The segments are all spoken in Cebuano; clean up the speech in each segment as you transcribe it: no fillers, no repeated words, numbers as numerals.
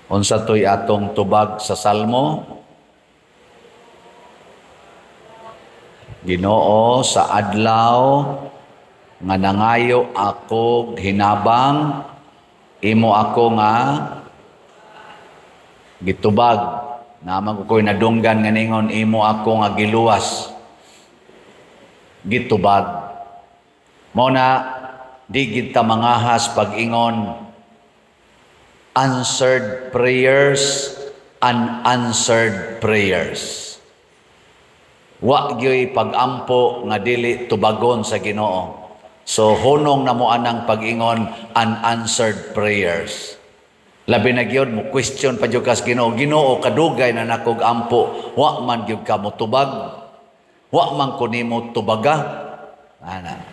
Unsa to'y atong tubag sa Salmo? Ginoo, sa adlaw nga nangayo ako hinabang, imo ako nga gitubag. Naman ko ko'y nadunggan nga ningon, imo ako nga giluwas. Gitubag. Mao na di gid ta mangahas pag-ingon answered prayers, unanswered prayers. Wa gyoy pag-ampo nga dili tubagon sa Ginoo. So hunong na mo anang pag-ingon unanswered prayers. Labi na gyud mo question pa gyud kas Ginoo. Ginoo, kadugay na nakog ampo, wa man gyud ka motubag. Wa man ko nimo tubaga. Ana.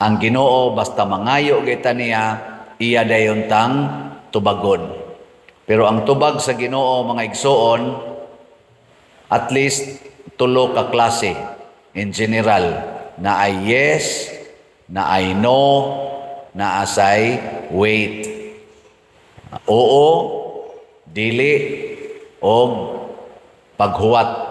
Ang Ginoo basta mangayo kita niya, iya dayon tang tubagon. Pero ang tubag sa Ginoo, mga igsoon, at least tulo ka klase in general, na ay yes, na ay no, na asay wait. Oo, dili, og paghuwat.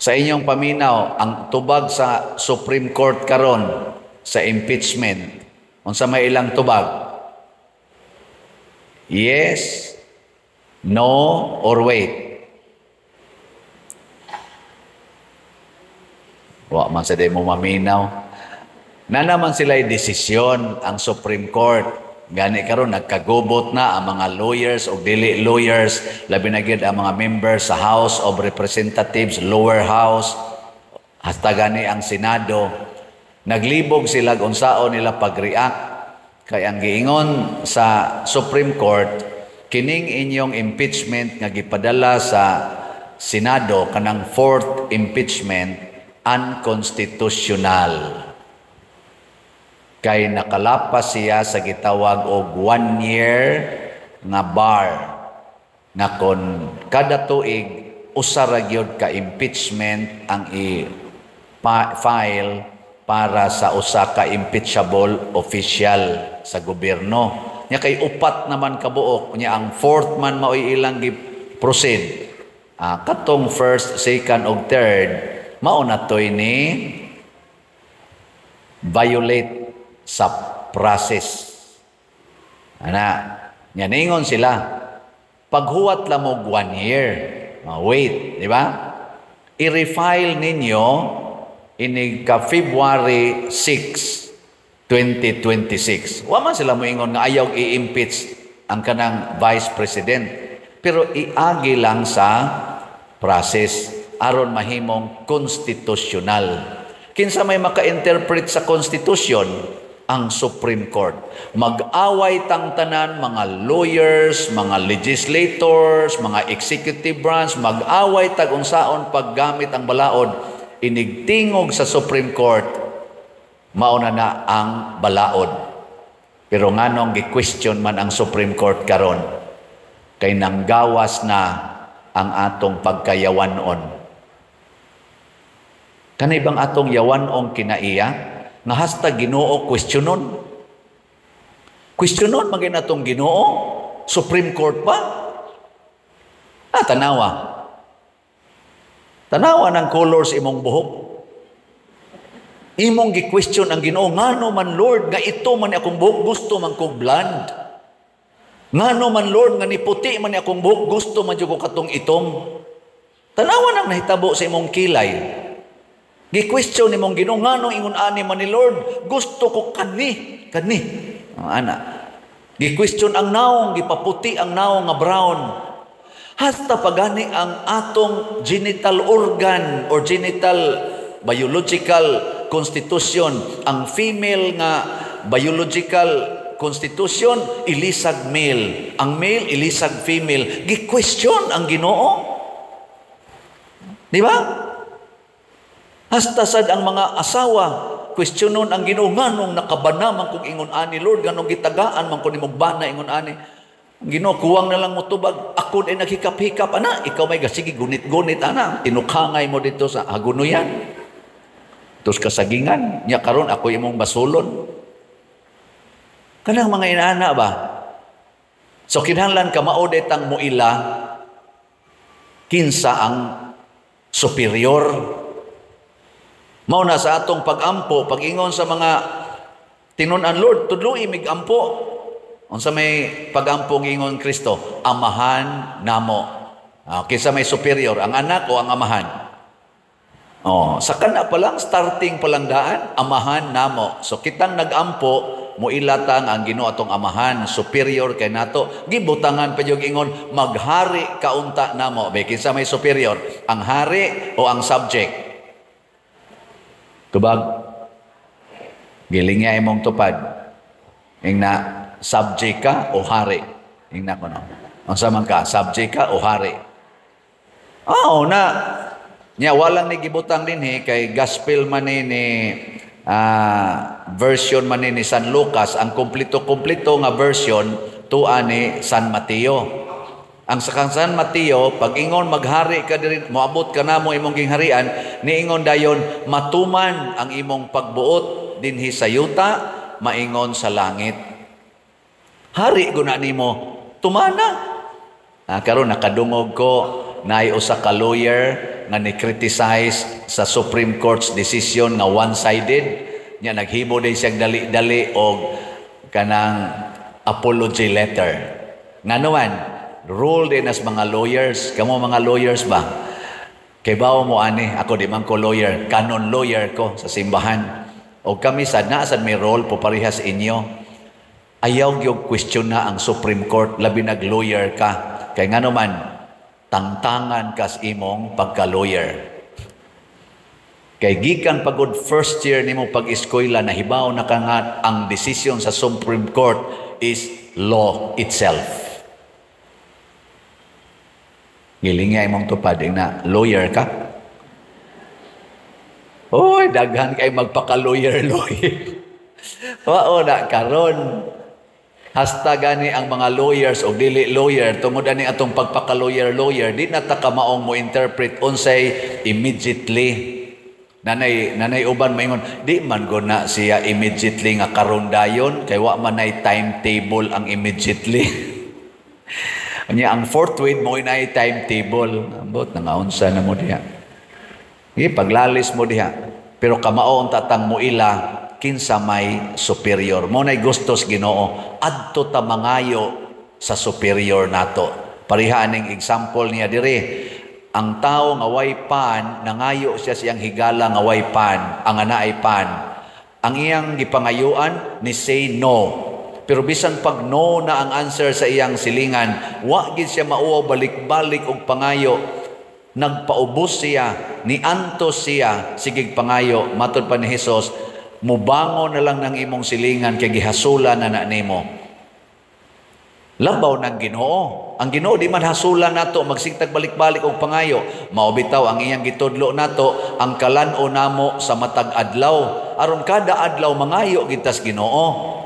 Sa inyong paminaw, ang tubag sa Supreme Court karon sa impeachment, unsa may ilang tubag? Yes, no, or wait? Wa man sa di mo maminaw. Na naman sila'y desisyon ang Supreme Court. Gani karon nagkagubot na ang mga lawyers o dili lawyers, labi na gyud ang mga members sa House of Representatives, lower house, hasta gani ang Senado. Naglibog sila unsaon nila pag-react kay ang giingon sa Supreme Court, kining inyong impeachment nga gipadala sa Senado, kanang fourth impeachment, unconstitutional. Kay nakalapas siya sa gitawag og 1 year nga bar nga kon kada tuig usa ra gyud ka impeachment ang i-file para sa usa ka impeachable official sa gobyerno. Nya kay upat naman kabuok, nya ang fourth man maoy ilang gi-proceed. Katong first, second ug third mao na toy ni violate sa process. Ana, nya ningon sila, paghuwat lang og 1 year. Wait, di ba? I-refile ninyo inig ka February 6, 2026. Wa man sila moingon nga ayaw i-impeach ang kanang vice president. Pero iagi lang sa process aron mahimong constitutional. Kinsa may maka-interpret sa constitution? Ang Supreme Court. Mag-away tang tanan, mga lawyers, mga legislators, mga executive branch, mag-away tag unsaon paggamit ang balaod, inigtingog sa Supreme Court, mauna na ang balaod. Pero nganong gi-question man ang Supreme Court karon? Kay nanggawas na ang atong pagkayawanon. Kanay bang atong yawanong kinaiya? Nga hasta Ginoo questionon. Questionon magin atong Ginoo, Supreme Court pa. Ah, tanawa. Tanawa ng colors imong buhok. Imong gi-question ang Ginoo, ngano man, Lord, nga ito man akong buhok, gusto man kog blonde. Ngano man, Lord, nga niputi man akong buhok, gusto man jud ko katong itom. Tanawa nang nahitabo sa imong kilay. Gi-question nimong Ginoo, ngano ingon ani man ni Lord, gusto ko kani, kani. Oh, ana. Gi-question ang naong, gipaputi ang naong nga brown. Hasta pagani ang atong genital organ or genital biological constitution, ang female nga biological constitution ilisag male, ang male ilisag female. Gi-question ang Ginoo. Di ba? Hasta sad ang mga asawa questionon ang Ginoo, nganong nakabana man kog ingon ani, Lord, nganong gitagaan man ko nimog bana ingon ani. Ang Ginoo kuwang na lang motubag, ako ay naghikap-hikap ana, ikaw may gasige gunit-gunit ana, tinukangay mo dito sa hagunoyan. Tos kasagingan, nya karon ako imong basulon. Kanang mga inaana ba? So kinahanglan kamao tang muila kinsa ang superior. Mao na sa atong pagampo, pag-ingon sa mga tinun-an, "Lord, tudloi mig ampo." Unsa may pagampo ingon Kristo? "Amahan namo." Ah, kinsa may superior, ang anak o ang amahan? Oh, sa kana pa lang, starting pa lang daan, "Amahan namo." So kitang nagampo, muila tang ang Ginoo atong amahan, superior kay nato. Gibutangan pa jud ingon, "Maghari kaunta namo." Be, kinsa may superior, ang hari o ang subject? Tubag. Giling niya imong tupad. Ingna, subject ka o hari? Ingna ko no. Unsa man ka, subject ka o hari? Oo na. Nya walang ni gibutang dinhi kay gospel man ni version man ni San Lucas. Ang kompleto-kompleto nga version tuwa ni San Mateo. Ang sa kang San Mateo, pag ingon "Maghari ka diri, moabot ka namo imong gingharian," niingon dayon, "Matuman ang imong pagbuot dinhi sa yuta maingon sa langit." Hari guna nimo, tumana. Ah, karon nakadungog ko naay usa ka lawyer nga ni-criticize sa Supreme Court's decision nga one-sided. Nya naghimo din siyang dali-dali og kanang apology letter. Ngano man, rule din as mga lawyers, kamo mga lawyers ba? Kay bawo mo ani, ako di man ko lawyer, canon lawyer ko sa simbahan. O kami sad naa sad may role po parehas inyo. Ayaw gyud question na ang Supreme Court, labi nag lawyer ka. Kay ngano man, tangtangan kas imong pagka-lawyer. Kay gikan pagod first year nimo pag-eskwela, nahibaw na ka nga ang decision sa Supreme Court is law itself. Giling nga imong tupad na lawyer ka. Oy, daghan kay magpaka-lawyer lawyer. Wao na karon. Hasta gani ang mga lawyers o dili lawyer, tungod ani atong pagpaka-lawyer lawyer, di na ta kamaong mo interpret unsay immediately. Nanay uban maingon, di man go na siya immediately nga karon dayon kay wa man nay timetable ang immediately. Anya ang forthwith mo nay timetable. Ambot nangaunsa na mo diha. Sige, paglalis mo diha. Pero kamao ang tatang muila kinsa may superior. Mo nay gustos Ginoo adto ta mangayo sa superior nato. Pareha aning example niya diri. Ang tao nga way pan, nangayo siya siyang higala nga way pan, ang anaay pan. Ang iyang gipangayuan ni say no. Pero bisan pag no na ang answer sa iyang silingan, wa gid siya mauwaw, balik-balik og pangayo. Nagpaubos siya, niantos siya, sigig pangayo. Matod pa ni Hesus, "Mubangon na lang ng imong silingan kay gihasula na na nimo." Labaw ng Ginoo. Ang Ginoo di man hasula nato magsigtag balik-balik og pangayo. Mao bitaw ang iyang gitudlo nato ang kalan-o namo sa matag adlaw. Aron kada adlaw mangayo gitas Ginoo.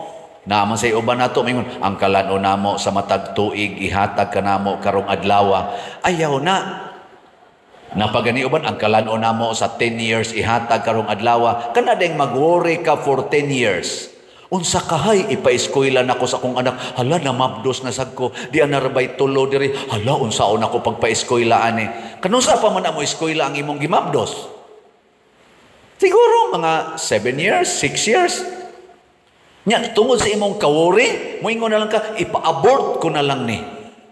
Naman sa uban nato mingon, "Ang kalan-o namo sa matag tuig ihatag kanamo karong adlaw." Ayaw na. Napagani uban, "Ang kalan-o namo sa 10 years ihatag karong adlaw." Kana ding mag-worry ka for 10 years. Unsa kahay ipa-eskwela nako sa akong anak? Hala, namabdos na sad ko. Di ana rabay tulo diri. Hala, unsaon ako pagpa-eskwela ani? Kanunsa pa man mo eskwela ang imong gimabdos? Siguro mga 7 years, 6 years. Nya tungod sa imong kawori, moingon na lang ka, "Ipa-abort ko na lang ni.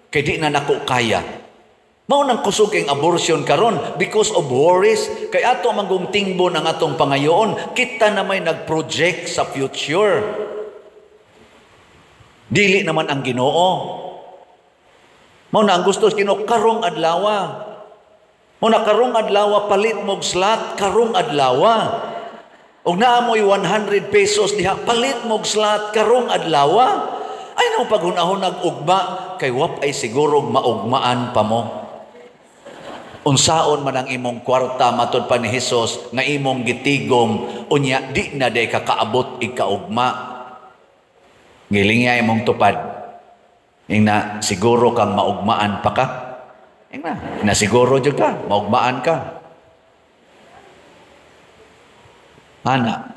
Kay di na nako kaya." Mao nang kusog kay abortion karon because of worries, kay ato manggong tingbo ng atong pangayoon, kita na may nag-project sa future. Dili naman ang Ginoo. Mao na ang gusto sa Ginoo karong adlaw. Mao na karong adlaw palit mo'g slot karong adlaw. Og naa mo'y 100 pesos diha, palit mo'g slot karong adlaw. Ay nang paghunahon ugma kay wap ay siguro maugmaan pa mo. Unsaon man ang imong kwarta, matod pa ni Hesus, nga imong gitigom, unya di na day kakaabot ikaugma. Giling imong tupad. Ingna siguro kang maugmaan pa ka. Ingna, na siguro jud ka, maugmaan ka. Ana.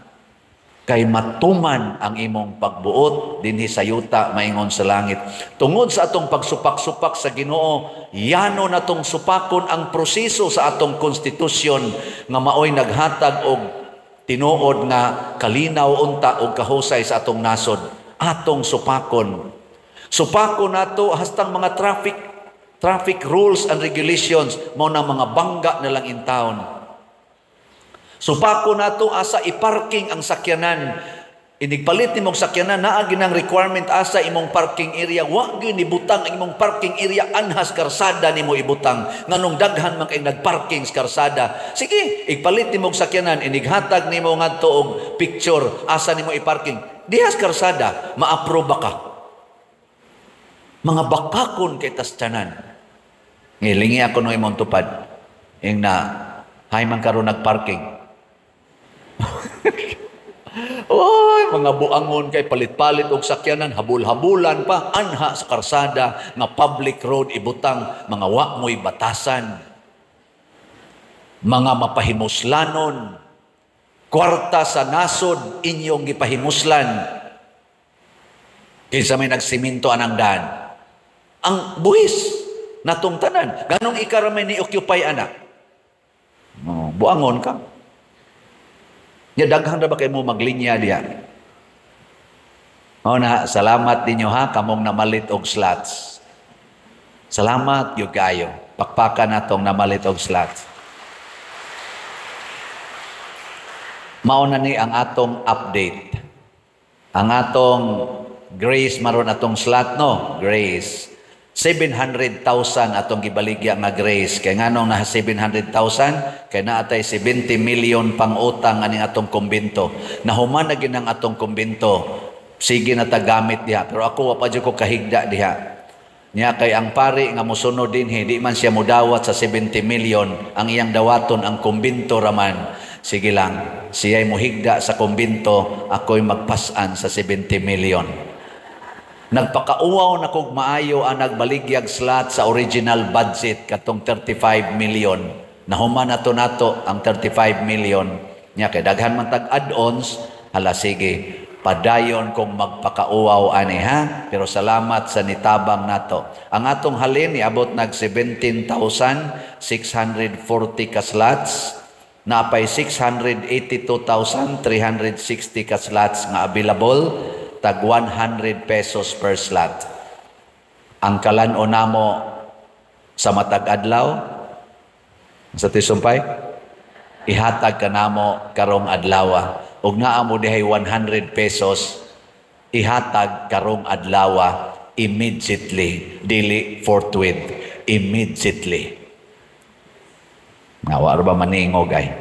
Kay matuman ang imong pagbuot dinhi sa yuta maingon sa langit. Tungod sa atong pagsupak-supak sa Ginoo, yano natong supakon ang proseso sa atong konstitusyon nga maoy naghatag og tinuod nga kalinaw unta og kahusay sa atong nasod. Atong supakon. Supakon nato hastang mga traffic rules and regulations, mao na mga bangga na lang in town. Supako nato asa i-parking ang sakyanan. Inigpalit nimong sakyanan, naa ginang requirement asa imong parking area. Wa gyud nibutang ang imong parking area anhas karsada nimo ibutang. Nganong daghan man kay nagparking sa karsada. Sige, igpalit nimong sakyanan, inighatag nimo ngadto og picture asa nimo i-parking. Dihas karsada, ma-approve ba ka? Mga bakakon kay tas tanan. Ngilingi ako no imong tupad. Ing na, hay man karon nagparking. Oy, mga buangon kay palit-palit og sakyanan, habul-habulan pa anha sa karsada nga public road ibutang, mga wa mo'y batasan. Mga mapahimuslanon. Kwarta sa nasod inyong gipahimuslan. Kinsa may nagsiminto anang daan? Ang buhis natong tanan. Ganong ikaramay ni occupy ana? Oh, buangon ka. Nya daghan ra ba kay mo maglinya diha? O na, salamat ninyo ha, kamong namalit og slots. Salamat gyud kayo. Pakpakan natong namalit og slots. Mao na ni ang atong update. Ang atong grace maron atong slot no, grace. 700,000 atong gibaligya nga grace. Kay nganong na 700,000? Kay naatay 70 million pang utang aning atong kumbento. Nahuman na ginang atong kumbento. Sige na ta gamit diha. Pero ako wa pa jud ko kahigda diha. Nya kay ang pari nga mosunod dinhi, di man siya modawat sa 70 million. Ang iyang dawaton ang kumbento raman. Sige lang, siya'y mohigda sa kumbento, ako'y magpasan sa 70 million. Nagpakauwaw na kog maayo ang nagbaligyag slot sa original budget katong 35 million. Nahuman na to nato ang 35 million. Nya kay daghan man tag add-ons, hala sige, padayon kong magpakauwaw ani ha. Pero salamat sa nitabang nato. Ang atong halin niabot nag 17,640 ka slots. Napay 682,360 ka slots nga available, tag 100 pesos per slot. Ang kalan-o namo sa matag adlaw sa tisumpay, ihatag kanamo karong adlaw. Ug naa mo dihay 100 pesos, ihatag karong adlaw immediately, dili forthwith, immediately. Nga wa ra ba maningog ay.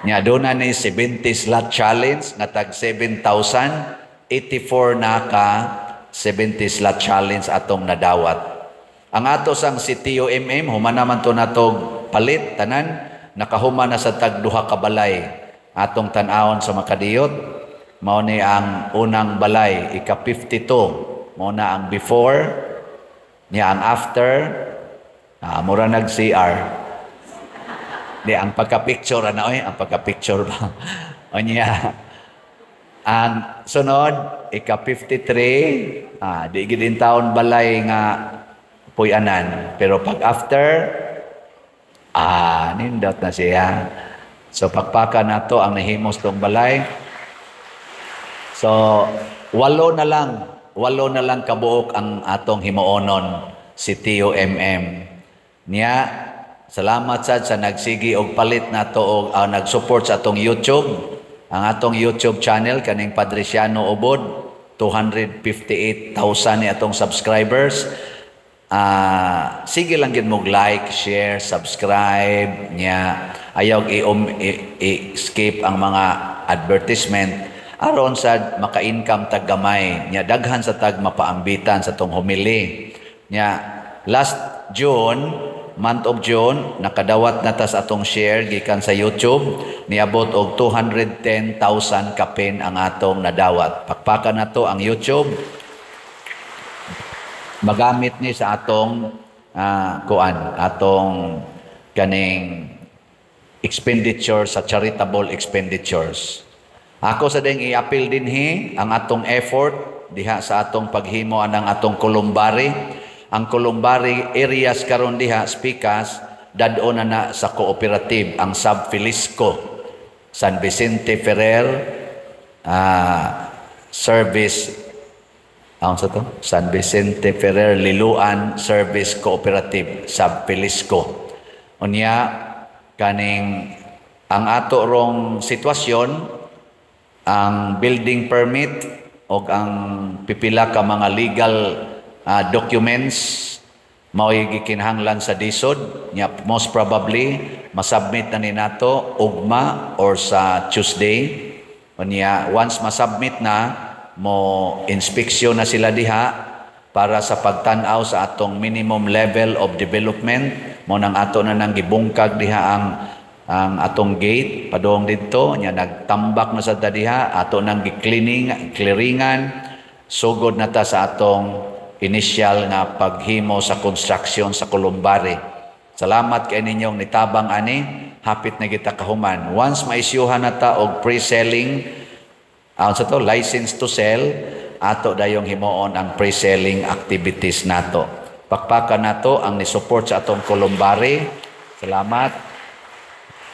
Nya doon na ni 70 slot challenge nga tag 7,084 na ka 70 slot challenge atong nadawat. Ang ato sang si TOMM, human naman to natog palit tanan, nakahuman na sa tag duha ka balay atong tan-awon sa makadiyot. Mao ni ang unang balay, ika 52. Mao na ang before, niya ang after, mura nag CR. Di ang pagka-picture ana oy, ang pagka-picture ba. O niya ang sunod ika 53, di gid in taon balay nga puy-anan, pero pag after nindot na siya. So pakpaka nato ang nahimos tong balay. So walo na lang kabuok ang atong himuonon si TOMM. Niya salamat sad sa nagsigi og palit nato og nag-support sa atong YouTube. Ang atong YouTube channel kaning Padriciano Ubod, 258,000 ni atong subscribers. Sige lang gid mo like, share, subscribe niya. Ayaw i-skip ang mga advertisement aron sad maka-income tag gamay. Nya daghan sa tag mapaambitan sa tong homily. Nya last June, month of June, nakadawat na ta sa atong share gikan sa YouTube, niabot og 210,000 kapin ang atong nadawat. Pakpakan nato ang YouTube. Magamit ni sa atong kuan, atong kaning expenditure sa charitable expenditures. Ako sa ding i-appeal dinhi ang atong effort diha sa atong paghimo anang atong columbary. Ang columbary areas karon diha speakers dad-on na na sa cooperative ang Sub Felisco San Vicente Ferrer Service, ang sa to? San Vicente Ferrer Liloan Service Cooperative Sub Felisco. Unya kaning ang ato rong sitwasyon, ang building permit o ang pipila ka mga legal documents mao'y gikinahanglan sa DHSUD nya. Most probably masubmit na ni nato ugma or sa Tuesday. Unya once masubmit na, mo inspeksyon na sila diha para sa pagtan-aw sa atong minimum level of development. Mo nang ato na nang gibungkag diha ang atong gate padung didto. Nya nagtambak na sa diha, ato nang gi-cleaning, clearingan. Sugod na ta sa atong initial nga paghimo sa construction sa columbary. Salamat kay ninyong nitabang ani. Hapit na kita kahuman. Once maisyuhan na ta og pre-selling, sa to license to sell, ato dayong himuon ang pre-selling activities nato. Pakpakan nato ang ni-support sa atong columbary. Salamat.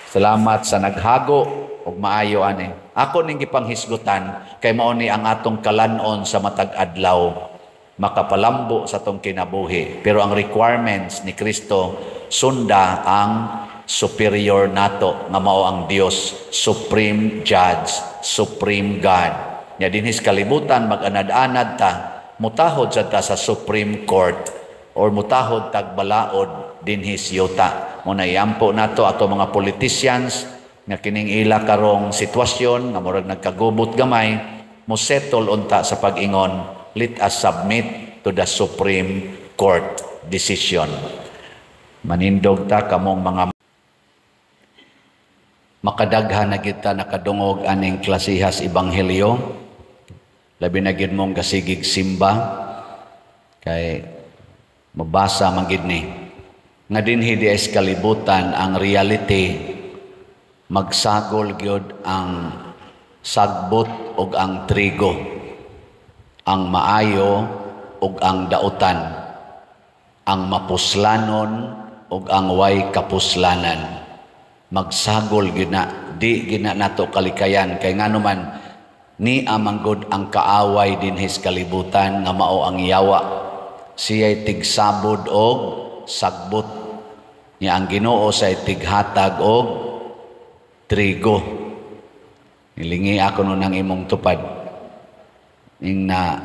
Salamat sa naghago og maayo ani. Ako ning gipanghisgutan kay mao ni ang atong kalanon sa matag adlaw, makapalambo sa atong kinabuhi. Pero ang requirements ni Kristo, sunda ang superior nato nga mao ang Dios, supreme judge, supreme God. Nya dinhis kalibutan mag-anad-anad ta, mutahod sad ta sa Supreme Court or mutahod tag balaod dinhis yuta. Mo na iampo nato ato mga politicians nga kining ila karong sitwasyon nga murag nagkagubot gamay, mo settle unta sa pag-ingon, let us submit to the Supreme Court decision. Manindog ta kamong mga makadaghan na kita nakadungog aning klasihas ebanghelyo, labi na gid mong gasigig simba kay mabasa man gid ni nga dinhi di sa kalibutan, ang reality, magsagol gyud ang sagbot ug ang trigo, ang maayo ug ang dautan, ang mapuslanon ug ang way kapuslanan. Magsagol gyud na, di gyud na nato kalikayan, kay ngano man ni amanggod ang kaaway dinhis kalibutan nga mao ang yawa. Siya'y tigsabod og sagbot, niya ang Ginoo say tighatag og trigo. Nilingi ako nun ang imong tupad ing na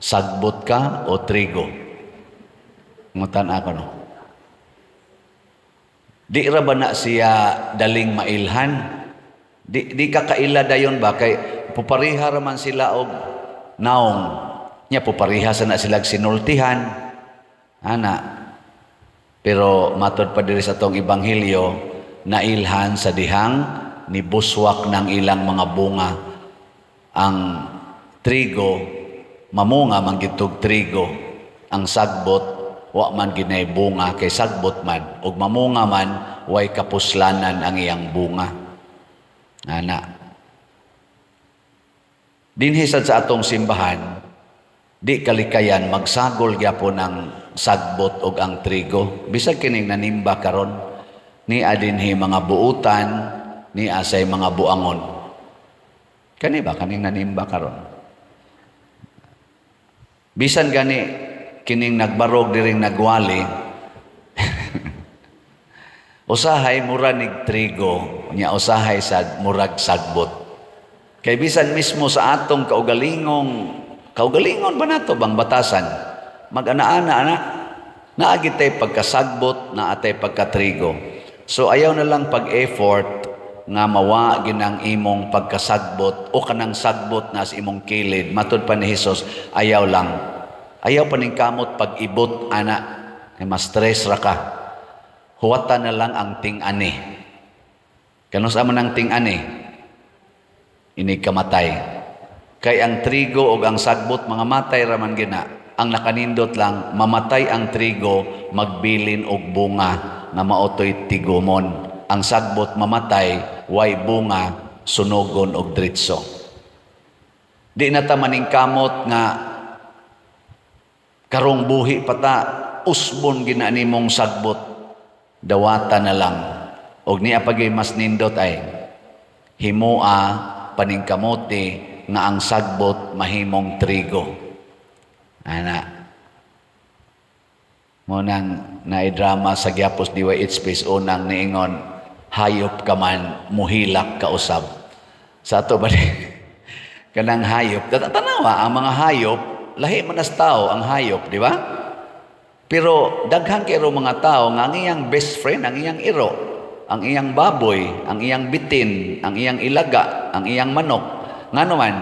sagbot ka o trigo. Ngutan ako no. Di ra ba na siya daling mailhan? Di ka kaila dayon ba kay pupariha ra man sila og naong. Nya pupariha sa na sila sinultihan. Ana. Pero matod pa diri sa tong ebanghelyo, nailhan sa dihang nibuswak ng ilang mga bunga. Ang trigo mamunga man gitog trigo. Ang sagbot wa man ginay bunga kay sagbot man, ug mamunga man way kapuslanan ang iyang bunga. Ana. Dinhi sad sa atong simbahan, di kalikayan magsagol gyapon ang sagbot ug ang trigo. Bisag kining nanimba karon, ni dinhi mga buutan, ni asay mga buangon. Kani ba kaning nanimba karon? Bisan gani kining nagbarog diring nagwali, usahay mura nig trigo, nya usahay sad murag sagbot. Kay bisan mismo sa atong kaugalingong, kaugalingon ba nato bang batasan? Mag-ana-ana ana, naagi tay pagkasagbot, naatay pagkatrigo. So ayaw na lang pag-effort nga mawa ginang imong pagkasagbot o kanang sagbot na sa imong kilid. Matud pa ni Hesus, ayaw lang. Ayaw pa ning kamot pag-ibot ana, kay mas stress ra ka. Huwatan na lang ang ting-ani. Kanus-a man ang ting-ani? Ini kamatay. Kay ang trigo og ang sagbot mga matay ra man gina. Ang nakanindot lang, mamatay ang trigo, magbilin og bunga nga maotoy tigumon. Ang sagbot mamatay, way bunga, Sunogon og diretso. Di na ta maningkamot nga karong buhi pa ta, usbon gina nimong sagbot. Dawata na lang. Og niya pagay mas nindot ay himoa paningkamuti nga ang sagbot mahimong trigo. Ana. Mo nang naay drama sa Gyapos DYHP unang niingon, "Hayop ka man, muhilak ka usab." Sa ato ba ni kanang hayop, tanawa ang mga hayop, lahi man as tao ang hayop, di ba? Pero daghan kay mga tao nga ang iyang best friend ang iyang iro, ang iyang baboy, ang iyang bitin, ang iyang ilaga, ang iyang manok. Ngano man,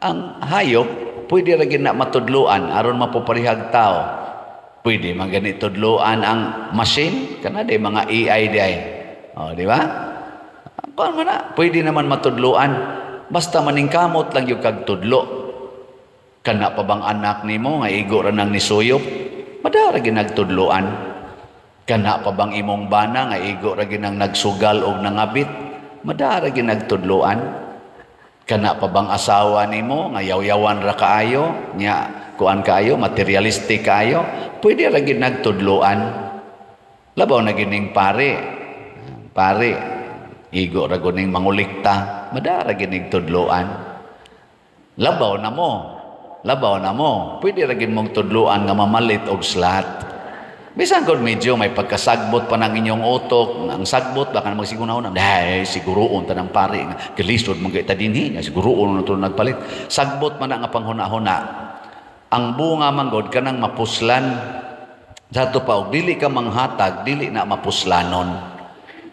ang hayop pwede ra gid na matudloan aron mapuparehag tao. Pwede man gani tudloan ang machine, kana di mga AI di ay. Oh, di ba? Kuan man na, pwede naman matudloan. Basta maningkamot lang yung kag tudlo. Kana pa bang anak nimo nga igo ra nang nisuyop? Madara ginagtudloan. Kana pa bang imong bana nga igo ra ginang nagsugal og nangabit? Madara ginagtudloan. Kana pa bang asawa nimo nga yaw-yawan ra kaayo, nya kuan kaayo, materialistic kaayo, pwede ra gid nagtudloan. Labaw na gining pare. Pare, igo ra guning mangulikta, madara ginig tudloan. Labaw na mo. Labaw na mo. Pwede ra gid mong tudloan nga mamalit og slot. Bisan kung medyo may pagkasagbot pa ng inyong utok, ang sagbot baka na magsiguro na, dahil siguroon ta ng pare, nga kalisod mong kita dinhi, nga siguroon na ito nagpalit. Sagbot man na nga panghuna-huna. Ang bunga manggod kanang mapuslan. Sa ato pa, og dili ka manghatag, dili na mapuslanon.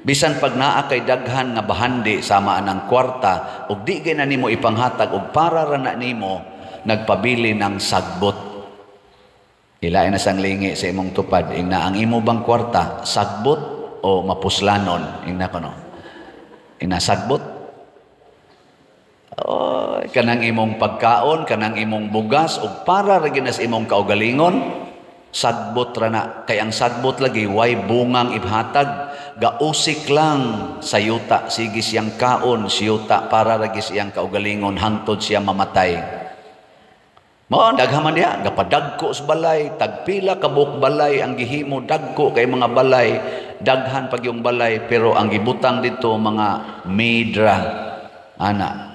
Bisan pag naa kay daghan nga bahandi sama anang kwarta, ug di gay na nimo ipanghatag og para ra na nimo, nagpabili ng sagbot. Ilain na sang lingi sa imong tupad, ingna ang imo bang kwarta, sagbot o mapuslanon? Ingna kono. Ingna sagbot. Oh, kanang imong pagkaon, kanang imong bugas, ug para ra ginas imong kaugalingon, sagbot ra na. Kay ang sagbot lagi way bungang ibhatag, gausik lang sa yuta, sige siyang kaon sa yuta para ra siyang kaugalingon hangtod siya mamatay. Mao daghan man diha, gapadagko sa balay, tagpila ka buok balay ang gihimo, dagko kay mga balay, daghan pag yung balay, pero ang gibutang dito mga medra ana.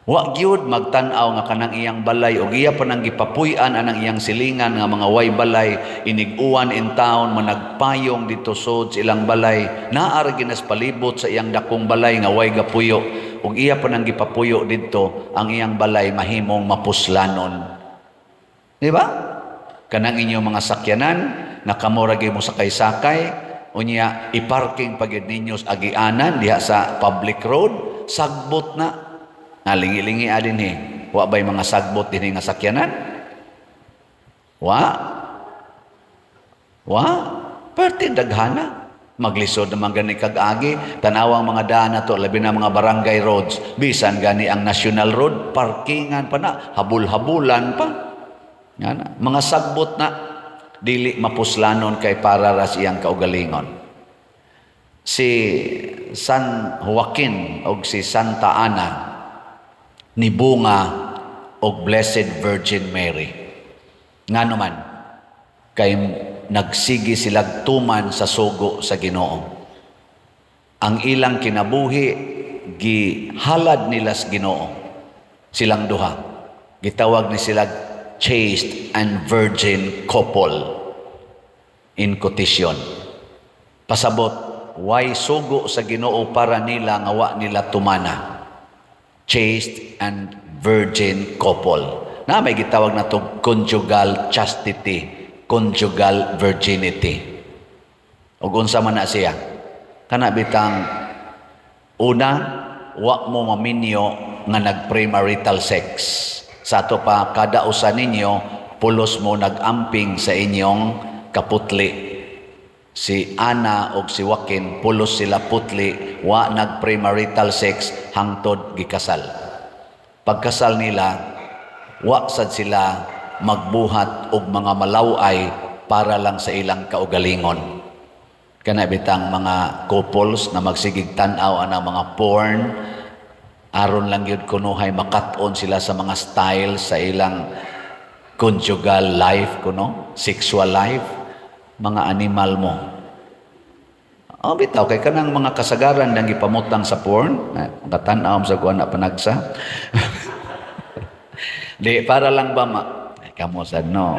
Wa gyud magtan-aw nga kanang iyang balay og iya pa nang gipapuy-an anang iyang silingan nga mga way balay, inig-uwan in town, managpayong dito sod sa ilang balay, naa ra ginas palibot sa iyang dakong balay nga way gapuyo, ug iya pa nang gipapuyo didto, ang iyang balay mahimong mapuslanon. Di ba? Kanang inyong mga sakyanan nga kamo ra gyud mo sakay-sakay, unya i-parking pa gyud ninyo sa agianan diha sa public road, sagbot na. Nalingi-lingi adin he. Wa ba'y mga sagbot dinhi nga sakyanan? Wa? Wa? Perti daghana. Maglisod naman gani kag agi, tanawang mga daan na to, labi na mga barangay roads, bisan gani ang national road, parkingan pa na, habul-habulan pa. Nga na, mga sagbot na, dili mapuslanon kay para ra siyang kaugalingon. Si San Joaquin og si Santa Ana nibunga og Blessed Virgin Mary. Ngano man, kay nagsigi silag tuman sa sugo sa Ginoo. Ang ilang kinabuhi gihalad nila sa Ginoo. Silang duha. Gitawag ni sila chaste and virgin couple in quotation. Pasabot, way sugo sa Ginoo para nila nga wa nila tumana. Chaste and virgin couple. Na may gitawag na to conjugal chastity, conjugal virginity. Ug unsa man na siya? Kana bitang una, wa mo maminyo nga nag-premarital sex. Sa ato pa, kada usa ninyo pulos mo nag-amping sa inyong kaputli. Si Ana og si Joaquin pulos sila putli, wa nag-premarital sex hangtod gikasal. Pagkasal nila, wa sad sila magbuhat og mga malaway para lang sa ilang kaugalingon. Kana bitang mga couples na magsigig tan-aw anang mga porn, Aron lang yun kunuhay makat-on sila sa mga style sa ilang conjugal life kuno, sexual life, mga animal mo. Oh, bitaw kay kanang mga kasagaran nang gipamutang sa porn, makatan-aw sa kuan na panagsa. Di para lang ba ma ay, kamo sad no.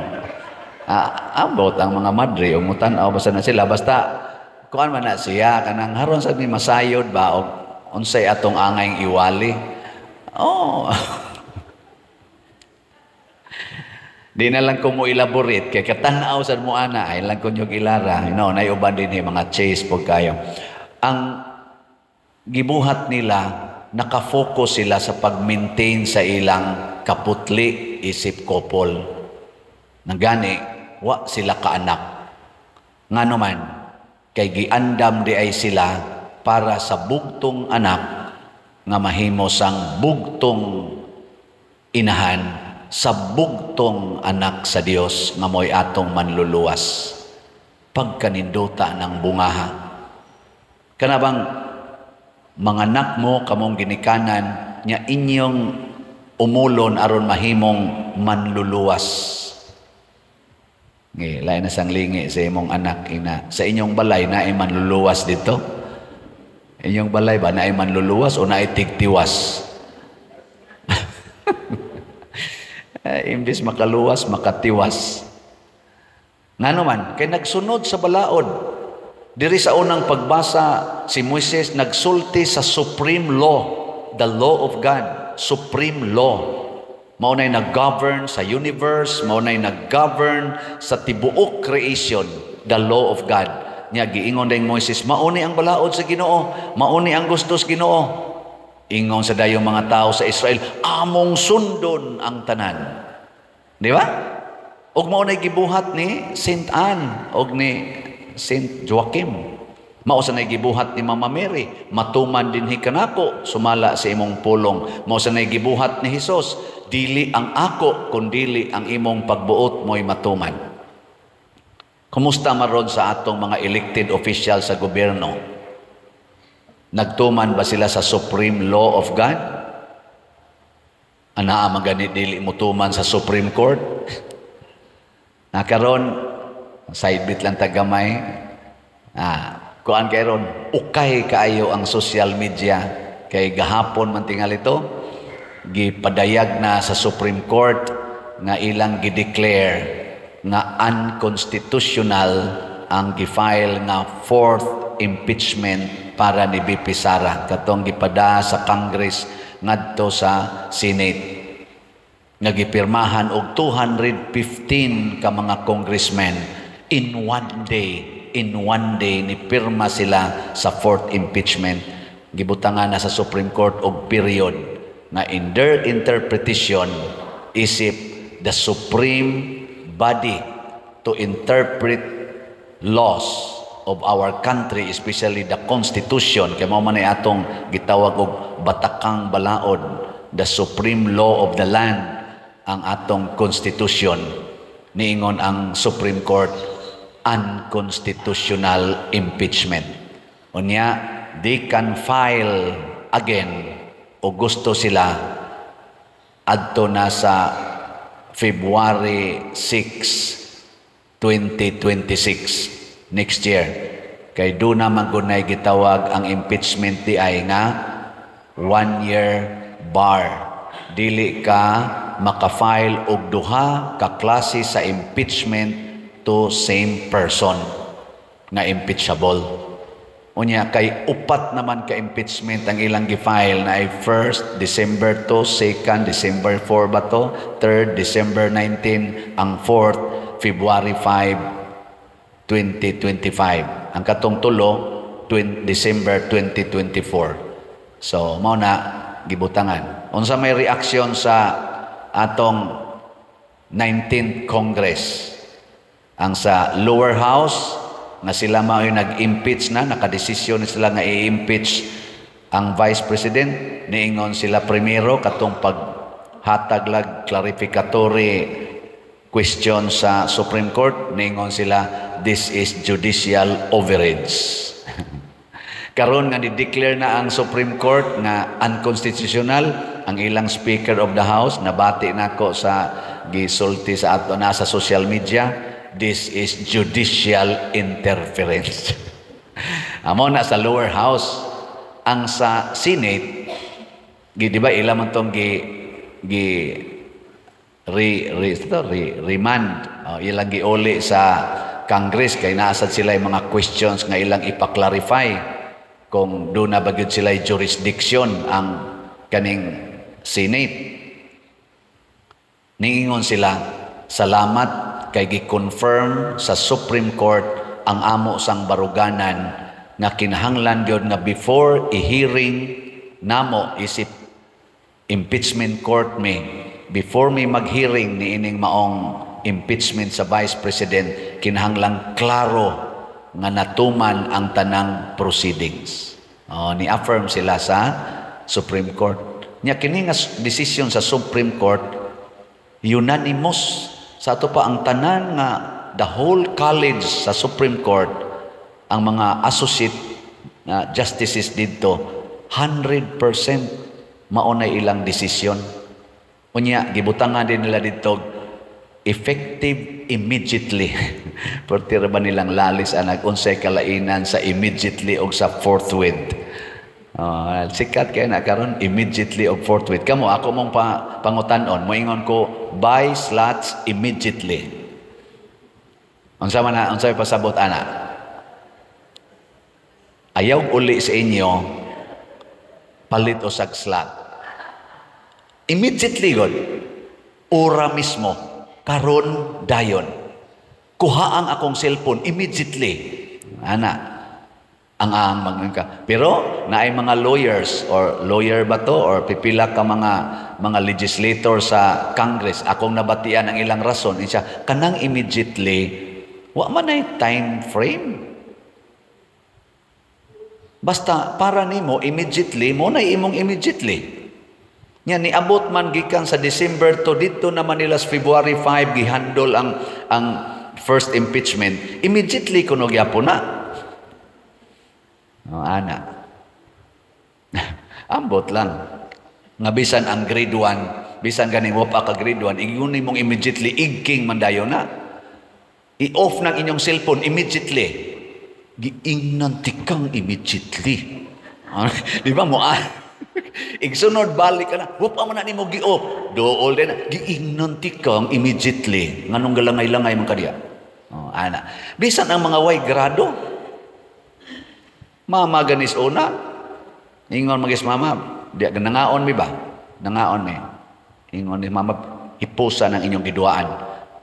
Ah, ambot ang mga madre o mutan-aw basta na sila, basta kuan man na siya kanang haron sad ni masayod ba og unsay atong angay iwali. Oh. Di na lang ko mo elaborate kay katan-aw sad mo ana ay lang kunyog ilara. No, nay uban din mga chase pug kayo. Ang gibuhat nila, nakafocus sila sa pag-maintain sa ilang kaputli isip couple. Nagani, wa sila kaanak. Ngano man, kay giandam di ay sila para sa bugtong anak nga mahimo sang bugtong inahan sa bugtong anak sa Dios nga mo'y atong manluluwas. Pagkaninduta ng bungaha. Kanabang mga anak mo kamong ginikanan nya inyong umulon aron mahimong manluluwas. Ngi, lain na sang lingi sa imong anak ina. Sa inyong balay na ay manluluwas dito? Inyong balay ba na ay manluluwas o na ay tigtiwas? Imbis makaluwas, makatiwas. Ngano man, kay nagsunod sa balaod. Diri sa unang pagbasa, si Moises nagsulti sa supreme law, the law of God, supreme law. Mao na'y nag-govern sa universe, mao na'y nag-govern sa tibuok creation, the law of God. Nya giingon dayong Moises, mauni ang balaod sa Ginoo, mauni ang gusto sa Ginoo. Ingon sa dayong mga tao sa Israel, among sundon ang tanan. Di ba? Og mao na'y gibuhat ni Saint Anne og ni Saint Joachim. Mao sa na'y gibuhat ni Mama Mary, matuman dinhi kanako sumala sa imong pulong. Mao sa na'y gibuhat ni Hesus, dili ang ako kundili ang imong pagbuot mo'y matuman. Kumusta maron sa atong mga elected official sa gobyerno? Nagtuman ba sila sa supreme law of God? Anaa magani dili motuman sa Supreme Court? Nakaron side bit lang tagamay. Kuan kay ron, ukay kaayo ang social media kay gahapon man tingali ito gipadayag na sa Supreme Court nga ilang gi-declare nga unconstitutional ang gi-file nga fourth impeachment para ni BP Sara katong gipada sa Congress ngadto sa Senate nga gipirmahan og 215 ka mga congressmen in one day. In one day ni pirma sila sa fourth impeachment. Gibutangan na sa Supreme Court og period nga in their interpretation isip the supreme body to interpret laws of our country, especially the Constitution, kay mao man ay atong gitawag og batakang balaod, the supreme law of the land, ang atong Constitution. Niingon ang Supreme Court, unconstitutional impeachment. Unya, they can file again o gusto sila adto na sa February 6, 2026, next year. Kay do na man gunay gitawag ang impeachment di ay nga 1 year bar. Dili ka makafile og duha ka klase sa impeachment to same person nga impeachable. Unya kay upat naman ka impeachment ang ilang gi-file na ay first December 2, second December 4 ba to, third December 19, ang fourth February 5, 2025. Ang katong tulo December 2024. So mao na gibutangan. Unsa may reaksyon sa atong 19th Congress? Ang sa lower house nga sila mao yung nag-impeach na, nakadesisyon na sila nga i-impeach ang Vice President, niingon sila primero katong paghatag lag clarificatory question sa Supreme Court, niingon sila, "This is judicial overreach." Karon nga ni-declare na ang Supreme Court nga unconstitutional ang ilang Speaker of the House, nabati nako sa gisulti sa ato na sa social media, "This is judicial interference." Amo na sa lower house. Ang sa Senate, gi di ba ila man tong gi gi re, re, ito, re, remand, oh, ilang giuli sa Congress kay naa sad sila yung mga questions nga ilang ipa-clarify kung duna ba gyud sila jurisdiction ang kaning Senate. Niingon sila, salamat kay gi-confirm sa Supreme Court ang amo sang baruganan nga kinahanglan gyud nga before i-hearing namo isip impeachment court mi, before mi mag-hearing ni ining maong impeachment sa Vice President, kinahanglan klaro nga natuman ang tanang proceedings. Oh, ni-affirm sila sa Supreme Court. Nya kini nga decision sa Supreme Court, unanimous. Sa ato pa ang tanan nga the whole college sa Supreme Court, ang mga associate na justices didto, 100% mao na ilang desisyon. Unya gibutangan din nila didto, "Effective immediately." Perti ra ba nilang lalis anag unsay kalainan sa immediately og sa forthwith? Sikat kay na karon, immediately og forthwith. Kamo, ako mong pangutan-on, moingon ko, "Buy slots immediately." Unsa man na, unsay pasabot ana? Ayaw uli sa inyo, palit usag slot. Immediately god. Ora mismo, karon dayon. Kuha ang akong cellphone immediately. Ana, ang magka. Pero naay mga lawyers or lawyer ba to or pipila ka mga legislator sa Congress, akong nabatian ang ilang rason siya kanang immediately, wa man ay time frame. Basta para nimo immediately, mo na imong immediately. Nya niabot man gikan sa December to dito na Manila sa February 5 gihandol ang first impeachment, immediately kuno gyapon na. Oh, ana. Ambot lang. Nga bisan ang grade 1, bisan ganing wa pa ka grade 1, ingon mong immediately, igking man dayon na. I-off ng inyong cellphone immediately. Giingnan tikang immediately. Di ba mo ah? Igsunod balik ka na, wa pa man na nimo gi-off. Dool din na, giingnan tikang immediately. Nganong galangay-langay man kadiya? Oh, ana. Bisan ang mga way grado. Mama ganis una. Ingon magis mama, di nangaon mi ba? Nangaon mi. Ingon ni mama, hipusa ng inyong giduaan.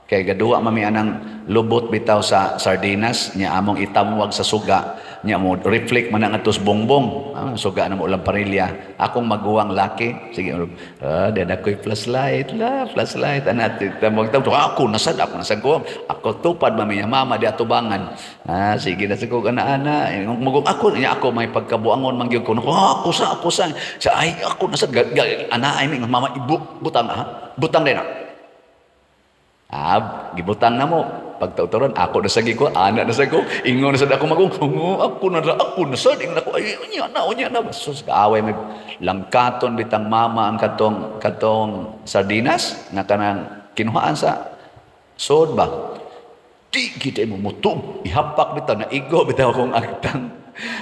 Kay gaduwa mami anang lubot bitaw sa sardinas nya among itamwag sa suga, nya mo reflect man ang atos bongbong, ah, suga na mo ulang parilya. Akong maguwang laki, sige, ah, di na ko'y flashlight la, flashlight ana tamwag tamwag, ako nasad ko, ako tupad mami niya, mama di atubangan, ah, sige na sa ko ana ana magug ako nya ako may pagkabuangon man gyud ko, ako sa ay ako nasad ana ay mama ibu butang, ha, butang din. Ah, gibutang na mo. Pagtautoran, ako na sagi ko, ana na sa ko, ingon na sad ako magong, ako na sad, ingon ako, ay, unya na, unya na. Sus, kaaway may langkaton bitang mama ang katong sardinas, nga kanang kinuhaan sa sod ba? Di kita mo mutub, ihapak bitaw, naigo bitaw akong agtang.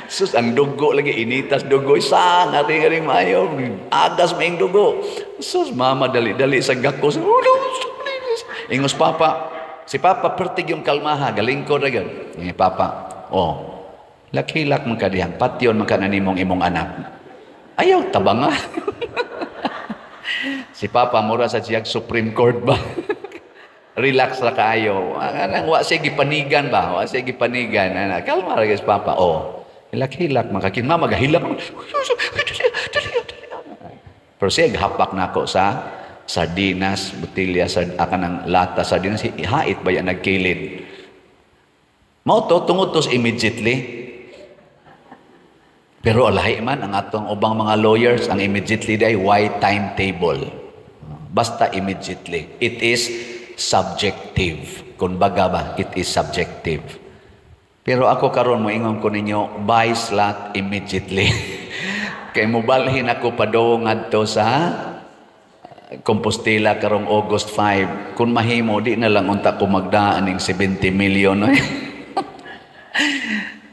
Sus, ang dugo lagi, initas dugo, isang, aring-aring maayo, agas maing dugo. Sus, mama, dali-dali sa gakos. Ingos papa, si papa pertig yung kalmaha, galing ko na yun. Ni papa, oh, lakhilak man ka dihang, patyon man ka na nimong imong anak. Ayaw, tabanga. Si papa, mura sa siyag Supreme Court ba? Relax ra kaayo. Anang wa siya gipanigan ba? Wa siya gipanigan. Ana, kalma ra guys papa. Oh, hilak-hilak man ka. Mama gahilak. Pero siya hapak nako sa sardinas, botelya sa akan ng lata sardinas, hait ba yan nagkilid? Mao to tungod to immediately. Pero alahi man ang atong ubang mga lawyers, ang immediately day why timetable. Basta immediately. It is subjective. Kung baga ba, it is subjective. Pero ako karon, moingon ko ninyo, buy slot immediately. Kay mobalhin ako padung ngadto sa Compostela karong August 5. Kung mahimo, di na lang unta ko magdaan ning 70 million. No?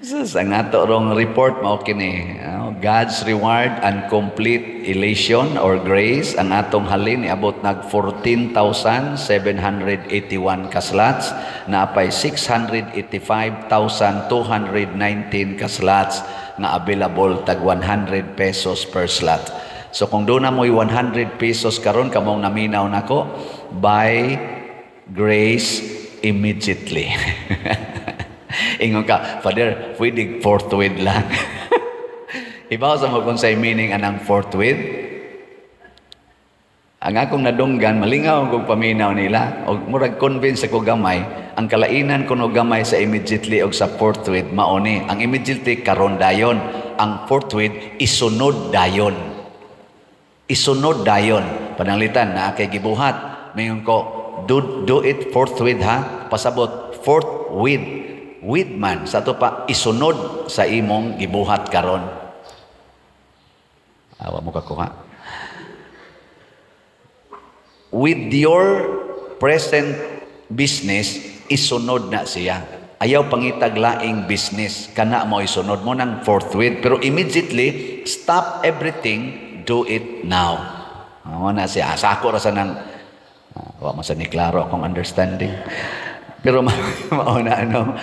So, sa nga rong report mao kini, God's reward and complete elation or grace, ang atong halin niabot nag 14,781 ka slots, naapay 685,219 ka slots nga available, tag 100 pesos per slot. So kung duna mo'y 100 pesos karon, kamong naminaw nako, buy grace immediately. Ingon ka, "Father, pwede forthwith lang?" Ibaw sa mo kung say meaning anang forthwith? Ang akong nadunggan, malingaw kong paminaw nila. O murag convince ako gamay, ang kalainan ko no gamay sa immediately o sa forthwith, mao ni. Ang immediately, karon dayon. Ang forthwith, isunod dayon. Isunod dayon. Pananglitan, na kay gibuhat. Mayon ko, "Do it forthwith ha." Pasabot, forthwith with man sa ato pa isunod sa imong gibuhat karon. Awa mo kakuha. With your present business, isunod na siya. Ayaw pangitag laing business, kana mo isunod mo ng forthwith. Pero immediately, stop everything, do it now. Mao na siya. Sa ako ra sa nang wa man sa ni klaro akong understanding. Pero mao na ano,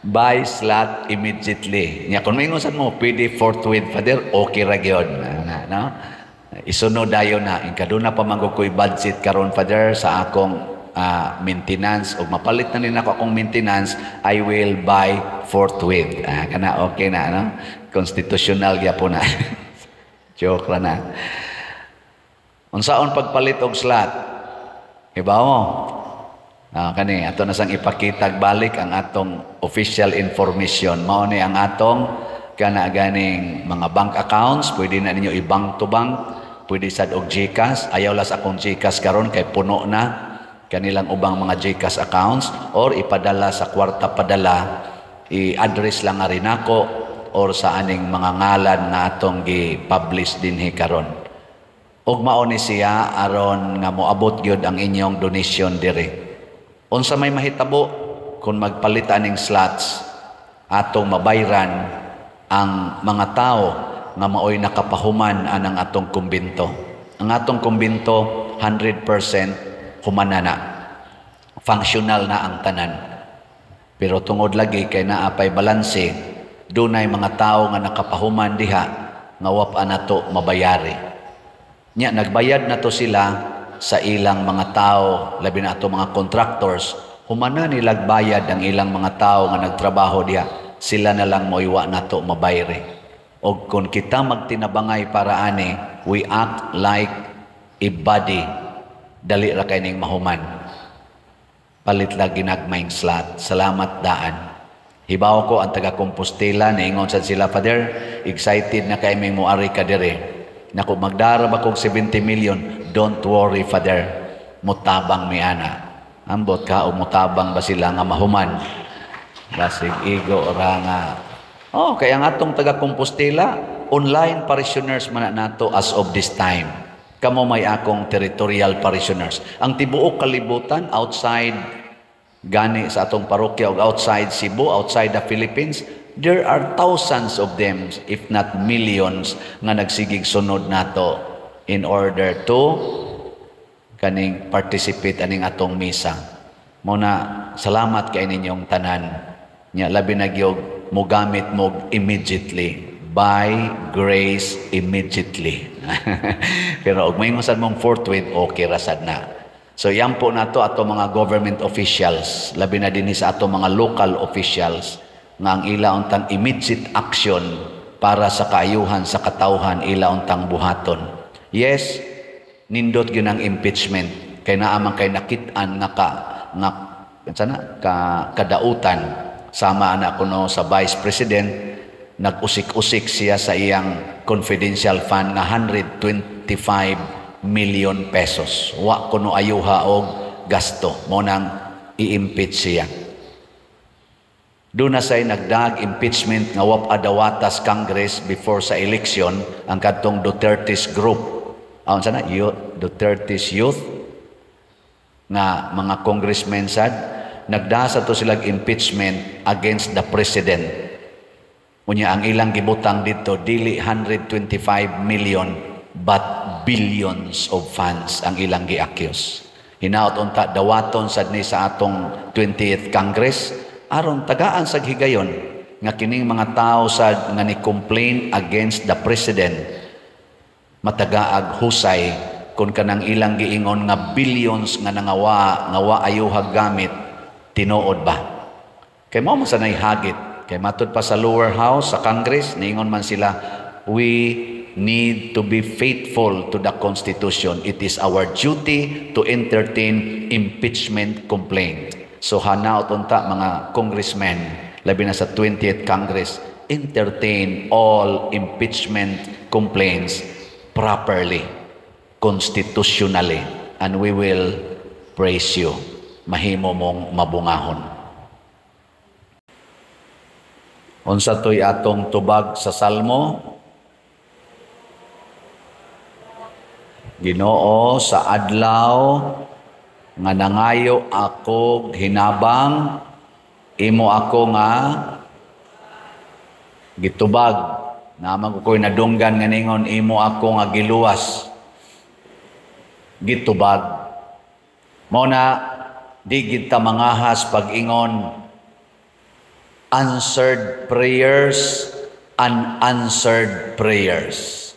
buy slot immediately. Nya kung maingon sad mo, "Pwede forthwith, Father?" okay ra gyud. Na, no? Isunod dayon na. Kaduna pa man ko'y budget karon, Father, sa akong maintenance o mapalit na din ako akong maintenance, I will buy forthwith. Kana okay na, no? Constitutional gyapon na. Joke ra na. Unsaon pagpalit og slot? Iba mo? Kani ato na sang ipakitag balik ang atong official information. Mao ni ang atong kana ganing mga bank accounts, pwede na ninyo i-bank to bank, pwede sad og GCash. Ayaw las akong GCash karon kay puno na kanilang ubang mga GCash accounts, or ipadala sa Kwarta Padala, i-address lang nga rin ako or sa aning mga ngalan nga atong gi-publish dinhi karon. Ug mao ni siya aron nga moabot gyud ang inyong donation diri. Unsa may mahitabo kung magpalit aning slots? Atong mabayran ang mga tao nga maoy nakapahuman anang atong kumbinto. Ang atong kumbinto 100% humana na. Functional na ang tanan. Pero tungod lagi kay naa pay balanse, dunay mga tao nga nakapahuman diha nga wa pa nato mabayari. Nya nagbayad na to sila sa ilang mga tao, labi na ato mga contractors, humana nilag bayad ang ilang mga tao nga nagtrabaho diha, sila na lang mo'y wa nato mabayri. Og kung kita magtinabangay para ani, we act like a body, dali ra kay ning mahuman. Palit lang ginagmayng slot. Salamat daan. Hibaw ko ang taga Compostela, niingon sad sila, "Father, excited na kay ming moari ka dire." Naku, magdara ba kog 70 million? "Don't worry, Father. Mutabang mi ana." Ambot ka o mutabang ba sila nga mahuman? Basig igo ra nga. Oh, kaya ang atong taga Compostela, online parishioners man na nato as of this time. Kamo may akong territorial parishioners. Ang tibuok kalibutan outside gani sa atong parokya o outside Cebu, outside the Philippines, there are thousands of them, if not millions, nga nagsigig sunod nato in order to kaning participate aning atong misa. Muna, salamat kay ninyong tanan. Nya labi na gyud mogamit mo immediately. Buy grace immediately. Pero og moingon sad mong forthwith, okay ra sad na. So yan po nato ato mga government officials, labi na dinhi sa ato mga local officials, nga ang ila untang immediate action para sa kaayuhan sa katawhan ila untang buhaton. Yes, nindot gyud ang impeachment kay naa man kay nakit-an nga ka nga sana ka kadautan, sama ana kuno sa vice president, nag-usik-usik siya sa iyang confidential fund nga 125 million pesos. Wa kuno ayuha og gasto. Mo nang i-impeach siya. Duna say nagdag impeachment nga wa pa dawatas Congress before sa election, ang kadtong Duterte's group. Aon sana youth, Duterte's youth nga mga congressmen sad, nagdasa to sila impeachment against the president. Unya ang ilang gibutang dito dili 125 million but billions of funds ang ilang gi-accuse. Hinaot unta dawaton sad ni sa atong 20th Congress aron tagaan sa higayon nga kining mga tao sad nga ni complain against the president matagaag husay kung kanang ilang giingon nga billions nga nangawa nga wa ayuhag gamit, tinuod ba. Kay mao man sanay hagit kay matud pa sa lower house sa Congress, niingon man sila, "We need to be faithful to the Constitution. It is our duty to entertain impeachment complaint." So hanaot unta mga congressmen, labi na sa 20th Congress, entertain all impeachment complaints properly, constitutionally, and we will praise you. Mahimo mong mabungahon. Unsa to'y atong tubag sa Salmo? Ginoo, sa adlaw nga nangayo ako hinabang, imo ako nga gitubag. Naman ko ko'y nadunggan nga ningon, imo ako nga giluwas, gitubag. Mao na di gid ta mangahas pag-ingon answered prayers, unanswered prayers.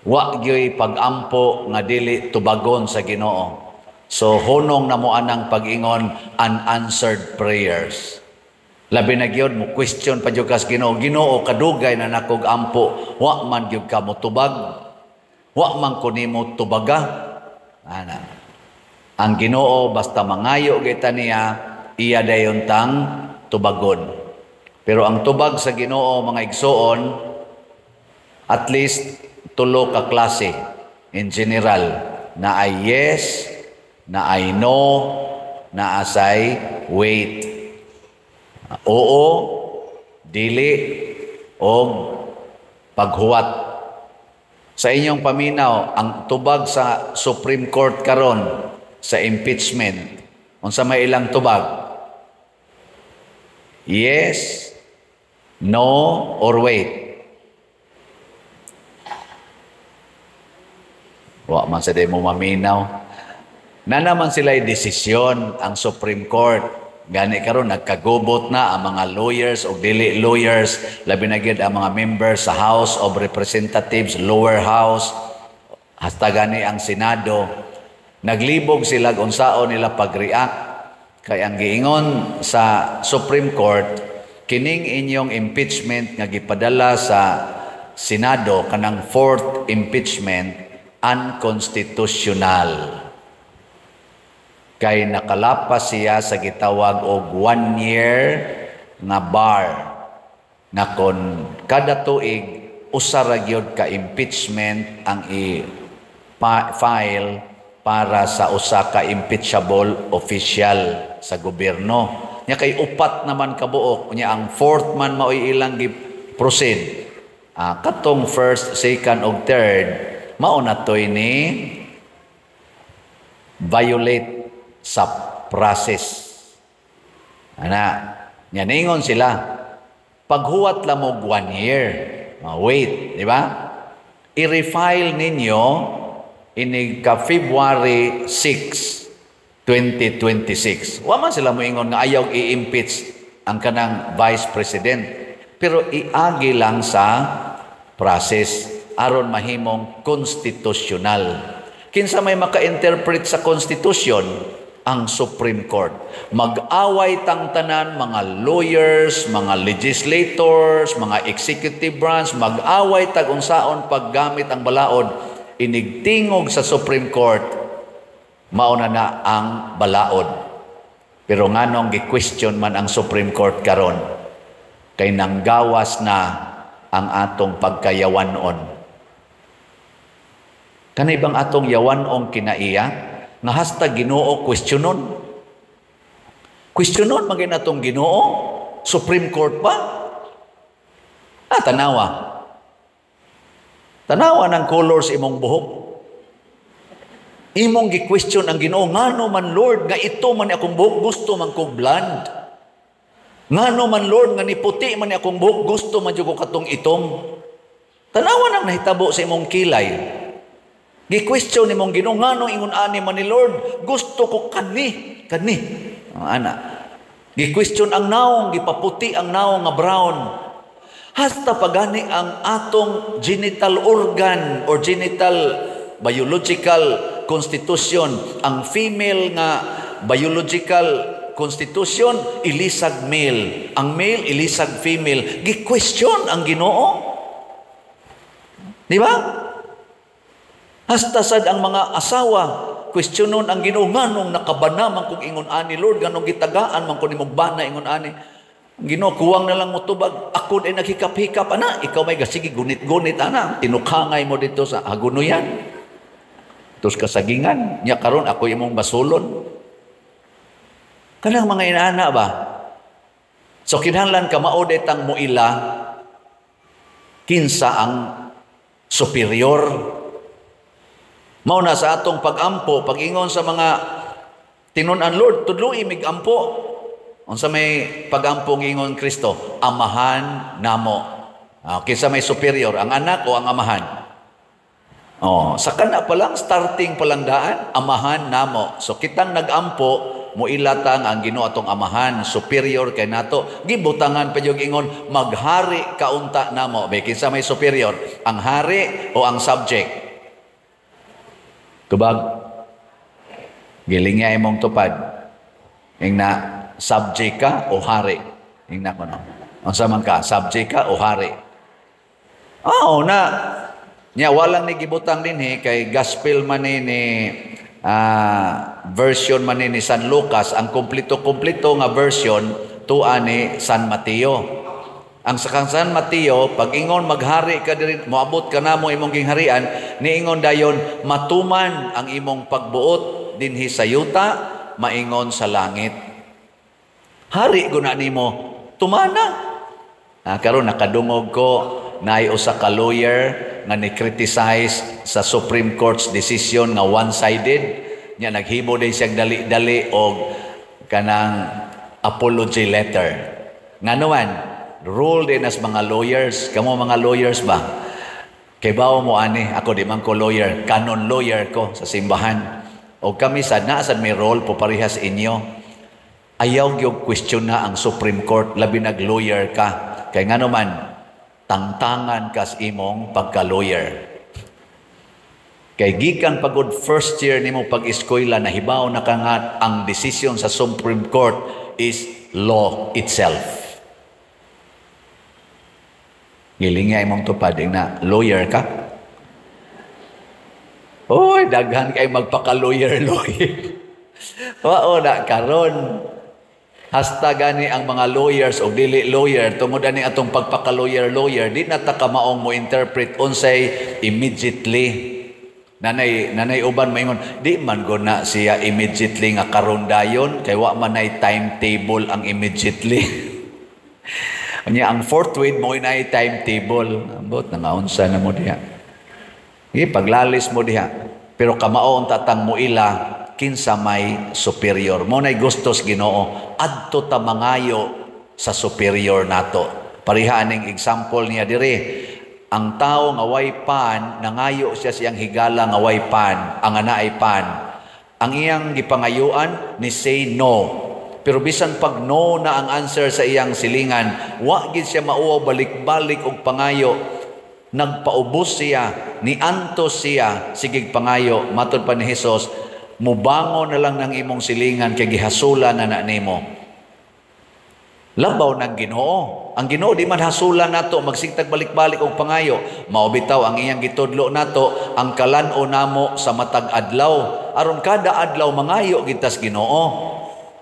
Wa gyoy pag-ampo nga dili tubagon sa Ginoo. So hunong na mo anang pag-ingon unanswered prayers. Labi na gyud mo question pa gyud kas Ginoo, Ginoo kadugay na nakog ampo, wa man gyud ka motubag. Wa man ko nimo tubaga. Ana. Ang Ginoo basta mangayo kita niya, iya dayon tang tubagon. Pero ang tubag sa Ginoo, mga igsoon, at least tulo ka klase in general, na ay yes, na ay no, na asay wait. Oo, dili, og paghuwat. Sa inyong paminaw, ang tubag sa Supreme Court karon sa impeachment, unsa may ilang tubag? Yes, no, or wait? Wa man sa di mo maminaw. Na naman sila'y desisyon ang Supreme Court. Gani karon nagkagubot na ang mga lawyers o dili lawyers, labi na gyud ang mga members sa House of Representatives, lower house, hasta gani ang Senado. Naglibog sila unsaon nila pag-react. Kay ang giingon sa Supreme Court, kining inyong impeachment nga gipadala sa Senado, kanang fourth impeachment, unconstitutional. Kay nakalapas siya sa gitawag og 1 year nga bar na kon kada tuig usa ra gyud ka impeachment ang i-file para sa usa ka impeachable official sa gobyerno. Nya kay upat naman kabuok, nya ang fourth man maoy ilang gi-proceed. Katong first, second ug third mao na toy ni violate sa process. Ana, nya ningon sila, paghuwat lang og 1 year. Wait, di ba? I-refile ninyo inig ka February 6, 2026. Wa man sila moingon nga ayaw i-impeach ang kanang vice president. Pero iagi lang sa process aron mahimong constitutional. Kinsa may maka-interpret sa Constitution? Ang Supreme Court. Mag-away tang tanan, mga lawyers, mga legislators, mga executive branch, mag-away tag unsaon paggamit ang balaod, inigtingog sa Supreme Court, mauna na ang balaod. Pero nganong gi-question man ang Supreme Court karon? Kay nanggawas na ang atong pagkayawanon. Kanay bang atong yawanong kinaiya? Nga hasta Ginoo questionon. Questionon man gyud atong Ginoo. Supreme Court pa? Ah, tanawa. Tanawa ng colors imong buhok. Imong gi-question ang Ginoo, "Ngano man, Lord, nga ito man akong buhok, gusto man kog blonde? Ngano man, Lord, nga niputi man akong buhok, gusto man jud ko katong itom?" Tanawa nang nahitabo sa imong kilay. Gi-question nimong Ginoo, "Ngano ingon ani man ni, Lord? Gusto ko kani, kani." Oh, ana. Gi-question ang naong, gipaputi ang naong nga brown. Hasta pagani ang atong genital organ or genital biological constitution, ang female nga biological constitution ilisag male, ang male ilisag female. Gi-question ang Ginoo. Di ba? Hasta sad ang mga asawa, questionon ang Ginoo, "Nganong nakabana man kog ingon ani, Lord? Nganong gitagaan man ko nimog bana ingon ani?" Ang Ginoo kuwang na lang motubag, "Ako ay naghikap-hikap ana, ikaw may gasige gunit-gunit ana, tinukangay mo dito sa hagunoyan. Tos kasagingan, nya karon ako imong basulon." Kanang mga inaana ba? So kinahanglan ka mao tang muila kinsa ang superior. Mao na sa atong pag-ampo, pag-ingon sa mga tinun-an, "Lord, tudloi mig ampo." Unsa may pag-ampo ingon Kristo? "Amahan namo." Ah, kinsa may superior, ang anak o ang amahan? Oh, sa kana pa lang, starting pa lang daan, "Amahan namo." So kitang nag-ampo, muilatang ang Ginoo atong amahan, superior kay nato. Gibutangan pa yung ingon, "Maghari ka unta namo." Be kinsa may superior, ang hari o ang subject? Tubag. Giling nga imong tupad. Ingna, subject ka o hari? Ingna ko no. Unsa man ka, subject ka o hari? Oo na. Nya walang ni gibutang dinhi kay gospel man ni version man ni San Lucas. Ang kompleto-kompleto nga version tuwa ni San Mateo. Ang sa kang San Mateo, pag ingon "Maghari ka diri, moabot ka namo imong gingharian," niingon dayon, "Matuman ang imong pagbuot dinhi sa yuta maingon sa langit." Hari guna nimo, tumana. Ah, karon nakadungog ko naay usa ka lawyer nga ni-criticize sa Supreme Court's decision nga one-sided. Nya naghimo din siya dali-dali og kanang apology letter. Ngano man, rule din as mga lawyers. Kamo mga lawyers ba? Kay bawo mo ani, ako di man ko lawyer, canon lawyer ko sa simbahan. O kami sad na sad may role po parehas inyo. Ayaw gyud question na ang Supreme Court, labi nag lawyer ka. Kay ngano man, tangtangan kas imong pagka-lawyer. Kay gikan pagod first year nimo pag-eskwela, nahibaw na ka nga ang decision sa Supreme Court is law itself. Giling nga imong tupad na lawyer ka. Oy, daghan kay magpaka-lawyer lawyer. Wao na karon. Hasta gani ang mga lawyers o dili lawyer, tungod ani atong pagpaka-lawyer lawyer, di na ta kamaong mo interpret unsay immediately. Nanay uban maingon, "Di man go na siya immediately nga karon dayon kay wa man nay timetable ang immediately." Nya ang forthwith mo nay timetable. Ambot nangaunsa na mo diha. Sige, paglalis mo diha. Pero kamao ang tatang mo ila kinsa may superior. Mo nay gustos Ginoo adto ta mangayo sa superior nato. Pareha aning example niya diri. Ang tao nga way pan, nangayo siya siyang higala nga way pan, ang anaay pan. Ang iyang gipangayuan ni say no. Pero bisan pag no na ang answer sa iyang silingan, wa gid siya mauwaw, balik-balik og pangayo. Nagpaubos siya, niantos siya, sigig pangayo. Matod pa ni Hesus, "Mubango na lang ng imong silingan kay gihasula na na nimo." Labaw ng Ginoo. Ang Ginoo di man hasula nato magsigtag balik-balik og pangayo. Mao bitaw ang iyang gitudlo nato ang kalan-o namo sa matag adlaw. Aron kada adlaw mangayo gitas Ginoo.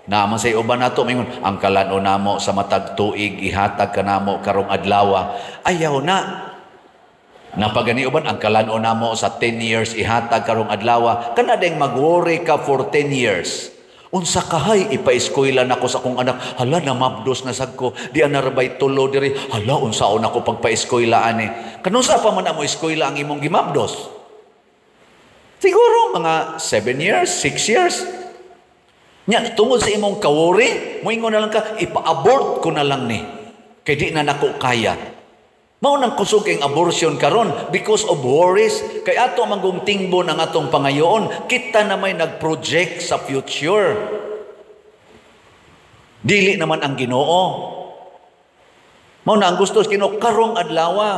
Naaman say uban nato mingon, "Ang kalan-o namo sa matag tuig ihatag kanamo karong adlaw." Ayaw na. Napagani uban, "Ang kalan-o namo sa 10 years ihatag karong adlaw." Kana ding mag-worry ka for 10 years. Unsa kahay ipa-eskwela nako sa akong anak? Hala, namabdos na sad ko. Di ana rabay tulo diri. Hala, unsaon ako pagpa-eskwela ani? Kanunsa pa man amo eskwela ang imong gimabdos? Siguro mga 7 years, 6 years. Nya, tungod sa imong kawori, moingon na lang ka, "Ipa-abort ko na lang ni. Kay di na nako kaya." Mao nang kusog kay abortion karon because of worries. Kay ato manggong tingbo ng atong pangayoon, kita na may nag-project sa future. Dili naman ang Ginoo. Mao na ang gusto sa Ginoo karong adlawa.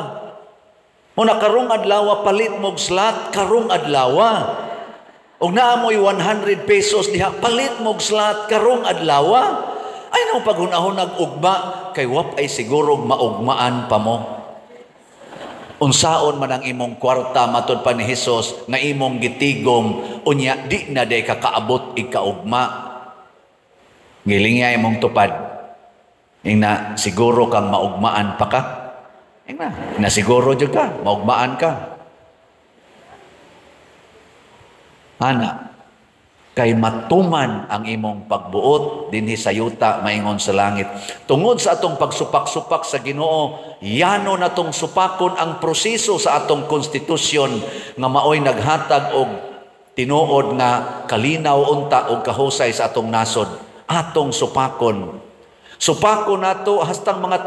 Mao na karong adlawa, palit mo'g slot karong adlawa. Og naa mo'y 100 pesos diha, palit mo'g slot karong adlawa. Ay nang paghunahon ugma kay wap ay siguro maugmaan pa mo. Unsaon man ang imong kwarta, matod pa ni Hesus, nga imong gitigom, unya di na day kakaabot ikaugma. Ngilingya imong tupad. Ingna siguro kang maugmaan pa ka. Ingna, na siguro jud ka, maugmaan ka. Ana, kay matuman ang imong pagbuot dinhi sa yuta maingon sa langit. Tungod sa atong pagsupak-supak sa Ginoo, yano natong supakon ang proseso sa atong konstitusyon nga maoy naghatag og tinuod nga kalinaw unta og kahusay sa atong nasod. Atong supakon. Supakon nato hastang mga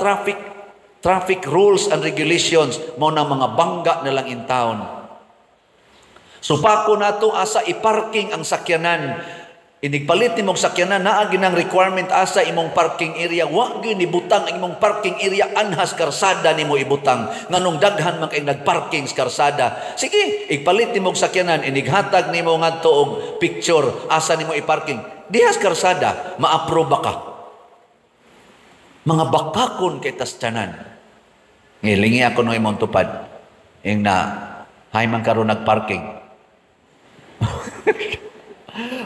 traffic rules and regulations, mao na mga bangga na lang in town. Supako nato asa i-parking ang sakyanan. Inigpalit nimong sakyanan, naa ginang requirement asa imong parking area. Wa gyud nibutang ang imong parking area anhas karsada nimo ibutang. Nganong daghan man kay nagparking sa karsada. Sige, igpalit nimong sakyanan, inighatag nimo ngadto og picture asa nimo i-parking. Dihas karsada, ma-approve ba ka? Mga bakakon kay tas tanan. Ngilingi ako no imong tupad. Ing na, hay man karon nagparking.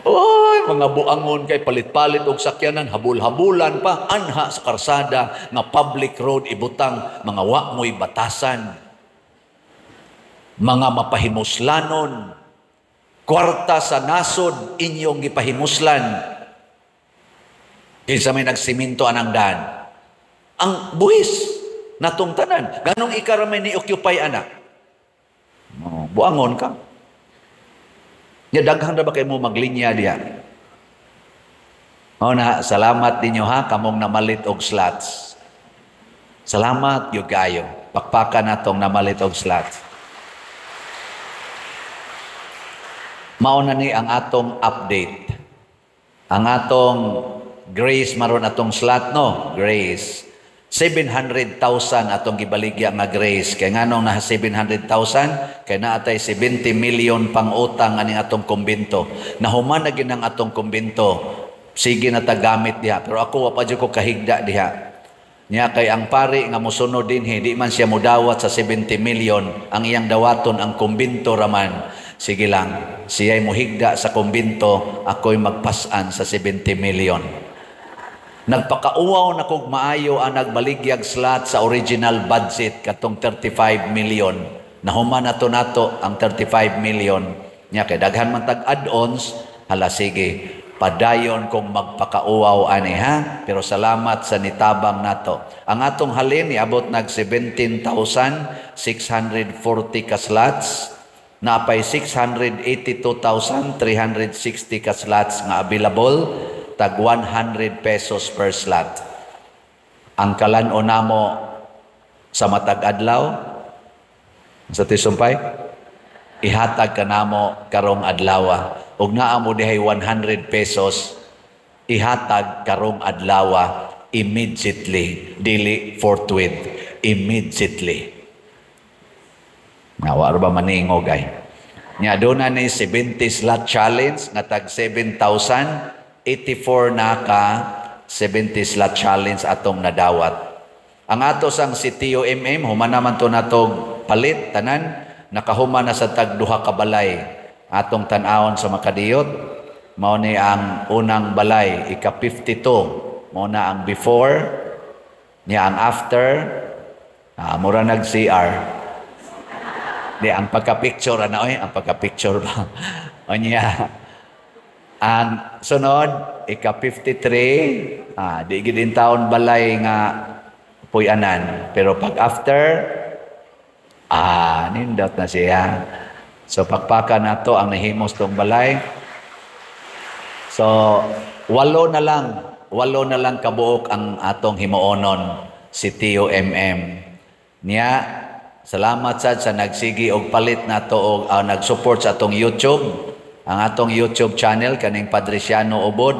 Oy, mga buangon kay palit-palit og sakyanan, habul-habulan pa anha sa karsada nga public road ibutang, mga wa mo'y batasan. Mga mapahimuslanon, kwarta sa nasod inyong gipahimuslan. Kinsa may nagsiminto anang daan? Ang buhis natong tanan. Ganong ikaramay ni occupy ana? Oh, buangon ka. Nya daghan ra ba kay mo maglinya diha? Mao na, salamat ninyo ha kamong namalit og slots. Salamat gyud kaayo. Pakpakan natong namalit og slots. Mao na ni ang atong update. Ang atong grace maron atong slot no, grace. 700,000 atong gibaligya nga grace. Kay nganong na 700,000? Kay naatay 70 million pang utang aning atong kumbento. Nahuman na ginang atong kumbento. Sige na ta gamit diha. Pero ako wa pa jud ko kahigda diha. Nya kay ang pari nga mosunod dinhi, di man siya modawat sa 70 million. Ang iyang dawaton ang kumbento raman. Sige lang, siya'y mohigda sa kumbento, ako'y magpasan sa 70 million. Nagpakauwaw na kog maayo ang nagbaligyag slot sa original budget katong 35 million. Nahuman na to nato ang 35 million. Nya kay daghan man tag add-ons, hala sige, padayon kong magpakauwaw ani ha. Pero salamat sa nitabang nato. Ang atong halin niabot nag 17,640 ka slots. Napay 682,360 ka slots nga available, tag 100 pesos per slot. Ang kalan-o namo sa matag adlaw sa tisumpay, ihatag kanamo karong adlawa. Ug naa mo dihay 100 pesos, ihatag karong adlawa immediately, dili forthwith, immediately. Nga wa ba maningog ay. Nya doon na ni 70 slot challenge nga tag 7,084 na ka 70 slot challenge atong nadawat. Ang ato sang si TOMM, human naman to natog palit tanan, nakahuman na sa tag duha ka balay. Atong tan-awon sa makadiyot, mao ni ang unang balay, ika 52. Mao na ang before, niya ang after, mura nag CR. Di, ang pagka-picture, ano eh, ang pagka-picture ba? O niya, Ang sunod, ika 53, di gid taon balay nga puy-anan. Pero pag after, nindot na siya. So pakpaka nato ang nahimos tong balay. So walo na lang kabuok ang atong himuonon si Tio MM. Niya, salamat sad sa nagsigi og palit nato og nag-support sa atong YouTube. Ang atong YouTube channel kaning Padriciano Ubod,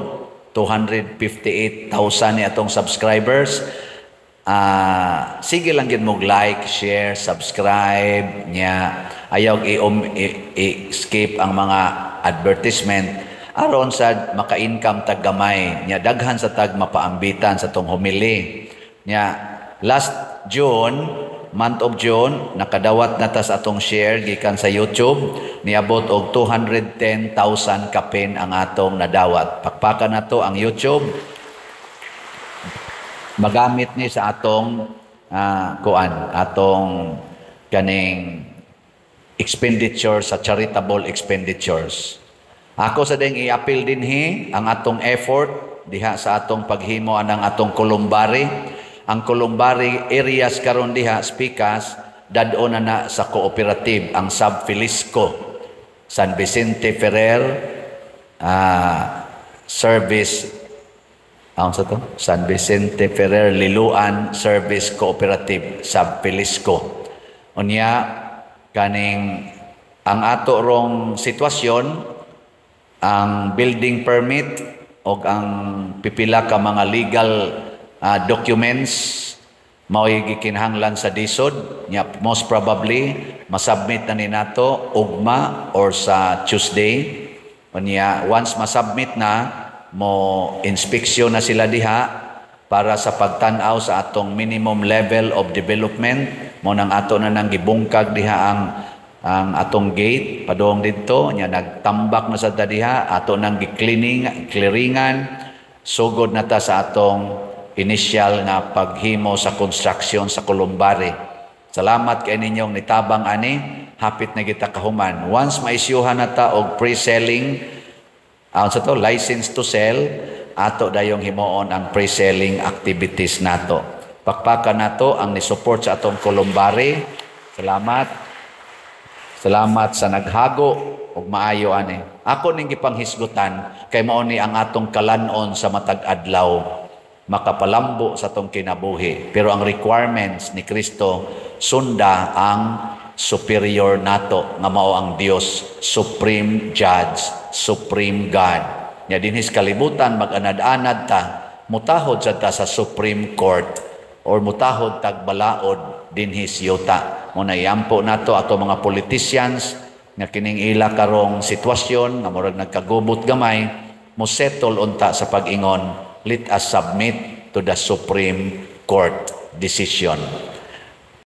258,000 ni atong subscribers. Sige lang gid mo like, share, subscribe niya. Ayaw i-skip ang mga advertisement aron sad maka-income tag gamay niya, daghan sa tag mapaambitan sa tong homily niya. Last June, month of June, nakadawat na ta sa atong share gikan sa YouTube, niabot og 210,000 kapin ang atong nadawat. Pakpakan nato ang YouTube, magamit ni sa atong kuan, atong kaning expenditure sa charitable expenditures. Ako sa ding i-appeal dinhi ang atong effort diha sa atong paghimo anang atong columbary. Ang columbary areas karon diha speakers dad-on na na sa cooperative ang Sub Felisco, San Vicente Ferrer Service, ang sa to? San Vicente Ferrer Liloan Service Cooperative, Sub Felisco. Unya kaning ang ato rong sitwasyon, ang building permit o ang pipila ka mga legal documents mao'y gikinahanglan sa DHSUD nya. Most probably masubmit na ni nato ugma or sa Tuesday. Unya once masubmit na, mo inspeksyon na sila diha para sa pagtan-aw sa atong minimum level of development. Mo nang ato na nang gibungkag diha ang atong gate padung didto nya, nagtambak na sa diha, ato nang gi-cleaning, clearingan. Sugod na ta sa atong initial nga paghimo sa construction sa columbary. Salamat kay ninyong nitabang ani, hapit na kita kahuman. Once maisyuhan na ta og pre-selling, sa to, license to sell, ato dayong himuon ang pre-selling activities nato. Pakpakan nato ang ni-support sa atong columbary. Salamat. Salamat sa naghago og maayo ani. Ako ning gipanghisgutan kay mao ni ang atong kalanon sa matag adlaw, makapalambo sa atong kinabuhi. Pero ang requirements ni Kristo, sunda ang superior nato nga mao ang Dios, supreme judge, supreme God. Nya dinhis kalibutan mag-anad-anad ta, mutahod sad ta sa Supreme Court or mutahod tag balaod dinhis yuta. Mo na iampo nato ato mga politicians nga kining ila karong sitwasyon nga murag nagkagubot gamay, mo settle unta sa pag-ingon, let us submit to the Supreme Court decision.